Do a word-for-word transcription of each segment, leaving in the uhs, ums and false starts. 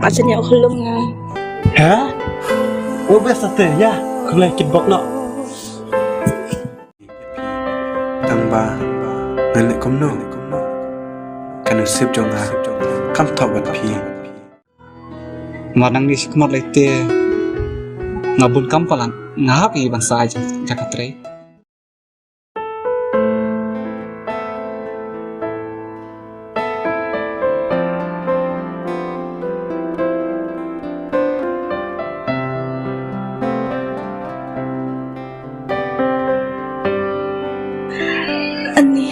Acha nia u khlum nga. Ha? O bes ate ya. Khlai kit bok no. Tang ba ngan leh kumno? Ka nusip jong nga kam thok bad phi. Mar nang ni sikmat lai te nga bun kam palat nga hap i ban sa ja ka trei. Ani.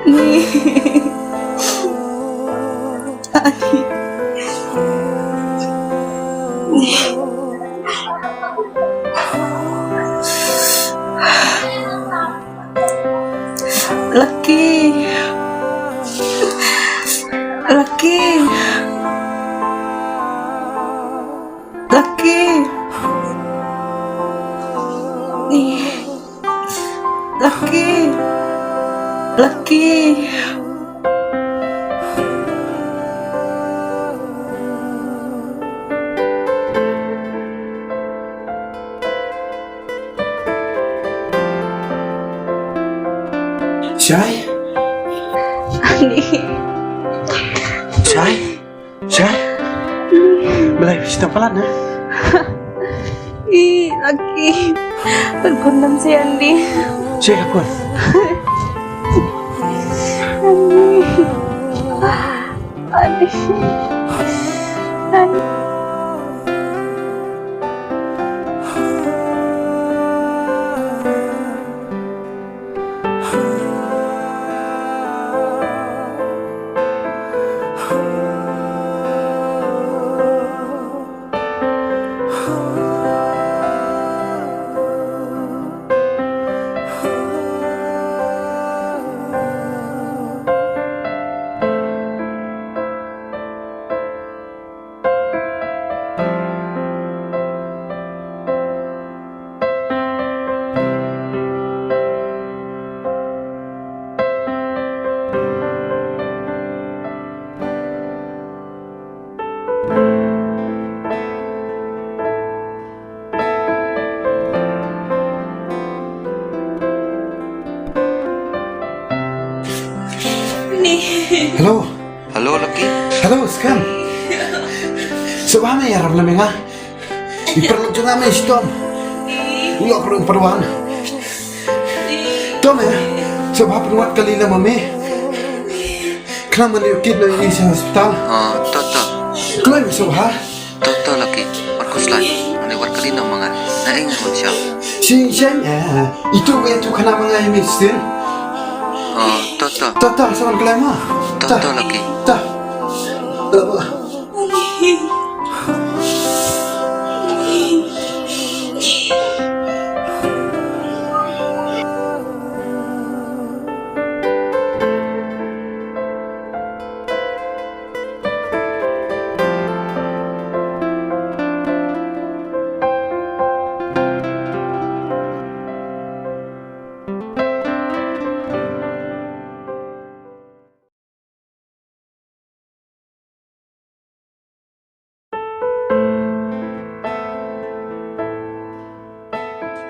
Ani. Ani. Ani. Lucky. Lucky. Lucky. Lucky. Lucky. Shai? Ani. Shai? Shai? Balei phi sdang palat na? I, Lucky. Pynpun nam si Andy. Shai ka pun. Andy. Andy. Andy. Hello. Hello, Lucky. Hello, Skhem. Sngewbha me ïarap lem ïa nga. I paralok jong nga me shitom. U ïoh pynwan. To me. Sngewbha pynwad kali lem ma me. Khnang ban ïoh kit noh ïa i sha hospital. Ah, to, to. Kloi me sngewbha. To, to, Lucky. Wat khuslai. Ngan ïa wad kali noh ma nga. Nga ïeng ngan wan sha. Shisha, eh, itu ba ïathuh khana ma nga ïa me shisien. Oh, to, to. To, to, sa wan khlem ma. To, to, Lucky. To. Laba.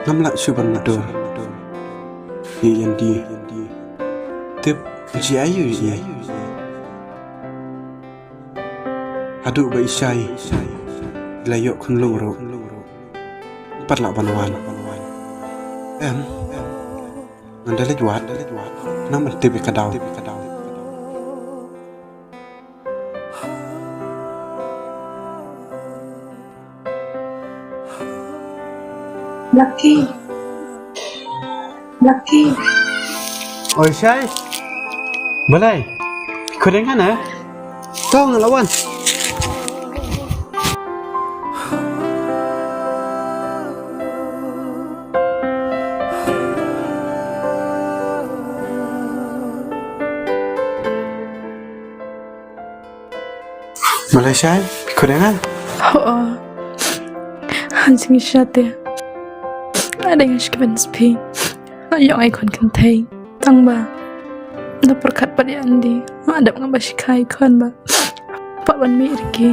Ngam lah shuh ban mutdur ïa i Andy. Tip jia aïu ïa i. Haduh ba i Shai i la ïoh khunlung ruh, pat lah ban wan. Em, ngan da leit wad. Nang ban tip ïa ka daw. Lucky. Lucky. Oi Shai. Balei? Khuid ïa nga na? To nga la wan. Malaysia, phi khuid ïa nga? Oh, oh. Han jingshisha te. Nga dei nga shikmen spi. Nga ïoh nga i khun kynthei. Tang ba da pyrkhat pat ïa Andy, nga dap nga ba shikai khun ba. Pat wan mih Ricky.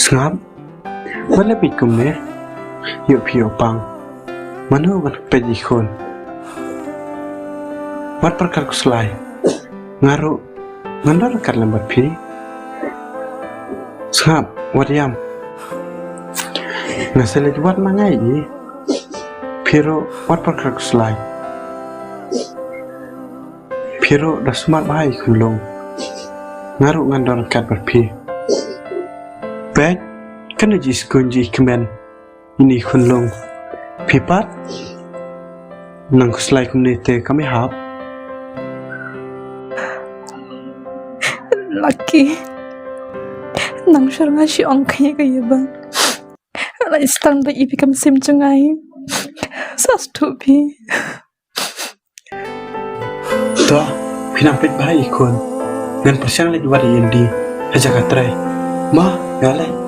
Sngap. Wat leh peit kumne. Ïoh phi ïoh pang. Mano ban peit ïa i khun. Wat pyrkhat khuslai. Nga ruh ngan don ryngkat lem bad phi. Sngap, wat ïam. Nga sa leit wad ma nga ïa i. Phi ruh wat pyrkhat khuslai. Phi ruh da smat bha ïa i khunlung. Nga ruh ngan don ryngkat bad phi. Peit, kane ji skun ji kmen. Ini khunlung. Phi pat nang khuslai kumne te kam ïahap. Lucky. Nang shuwa nga shu ong kane ka ïa ba la i stang da i phi kam sim jngai. Sa sngewthuh phi. To, phi nang peit bha ïa i khun. Ngan pyrshang leit wad ïa i Andy ha jaka trei. Ma, nga leit.